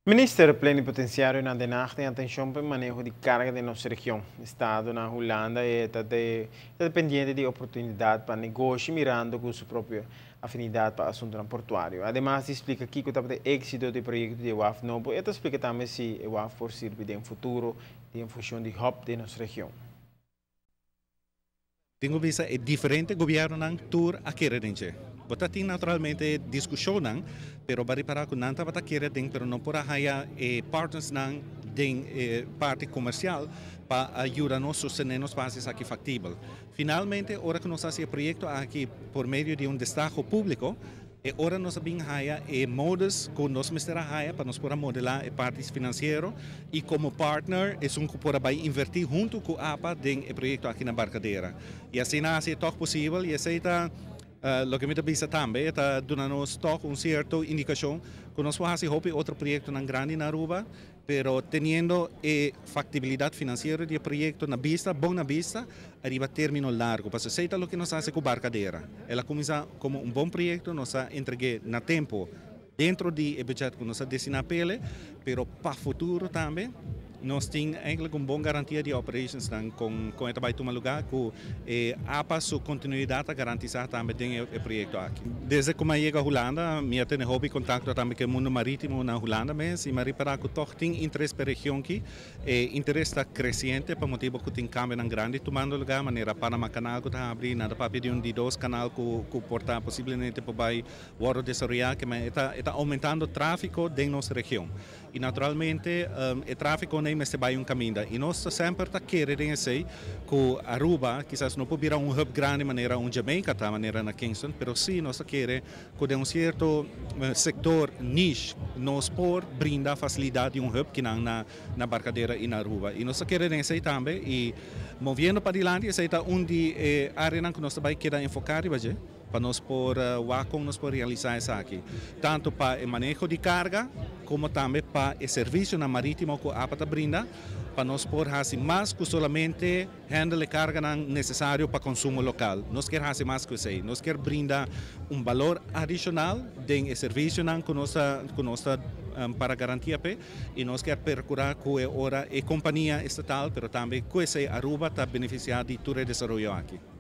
Minister Plenipotenciario na Den Haag tin atencion pa maneho di carga den nos region. Estado na Hulanda ta dependiente di oportunidad pa negoshi, mirando cu su propio afinidad pa asunto portuario. Ademas di splica kico ta e exito di e proyecto di waf nobo, e ta splica tambe si e waf por sirbi den futuro den funcion di hub di nos region. Tin bisa e diferente gobiernonan tur a kere den dje. Bo ta tin naturalmente discusionnan, pero bo a ripara cu nan tabata kere den, pero no por haya e partnersnan den parti comercial pa yuda nos sostene nos pa esaki factibel. Finalmente, ora cu nos a haci e proyecto aki pa medio di un destaho publico, e ora nos a bin haya e modus cu nos mester haya pa nos por modela e parti financiero y como partner esun cu por bay inverti hunto cu APA den e proyecto aki na Barcadera. Y asina ta toch posibel y esey ta loke mi ta bisa tambe, ta duna nos toch un cierto indicacion cu nos por haci hopi otro proyectonan grandi na Aruba, pero teniendo e factibilidad financiero di e proyecto na bista, bon na bista, ariba termino largo. Pasobra esey ta loke nos a haci cu Barcadera. El a cuminsa como un bon proyecto, nos a entrega na tempo den di e budget cu nos a destina p'e, pero pa futuro tambe, nos tin eigenlijk un bon garantia di operations dan cu ta bay tuma luga cu APA su continuidad ta garantisa tambe den e proyecto aki. Desde cu mi a yega Hulanda, mi a tene hopi contacto tambe cu e mundo maritimo na Hulanda mes y mi a ripara cu toch tin interes pa e region aki, e interes ta creciente pa motibo cu tin cambio grandi tumando luga, manera Panama Canal cu ta habri, nan ta papia di un di dos canal cu por ta posiblemente por bay wordo desaroya, cu ta aumentando trafico den nos region. Y naturalmente e trafico nan mester bay un caminda. Y nos semper ta kere esey cu Aruba kisas no por bira un hub grandi manera un Jamaica ta, manera na Kingston, pero si nos kier cu un cierto sector niche nos por brinda facilidad di un hub cu na Barcadera y na Aruba. Y nos kier esey tambe y moviendo pa dilanti, esey ta un di area cu nos tambe kier enfoca pa nos por con nos por realisa esaki. Tanto pa e maneho di carga, como tambe pa e servicio na maritimo cu APA ta brinda, pa nos por haci mas cu solamente handle carga necesario pa consumo local. Nos kier haci mas cu esey. Nos kier brinda un balor adicional den e servicio cu nos pa garantia pe, y nos kier percura cu ora e compania estatal, pero tambe cu Aruba ta beneficia di tur e desaroyo aki.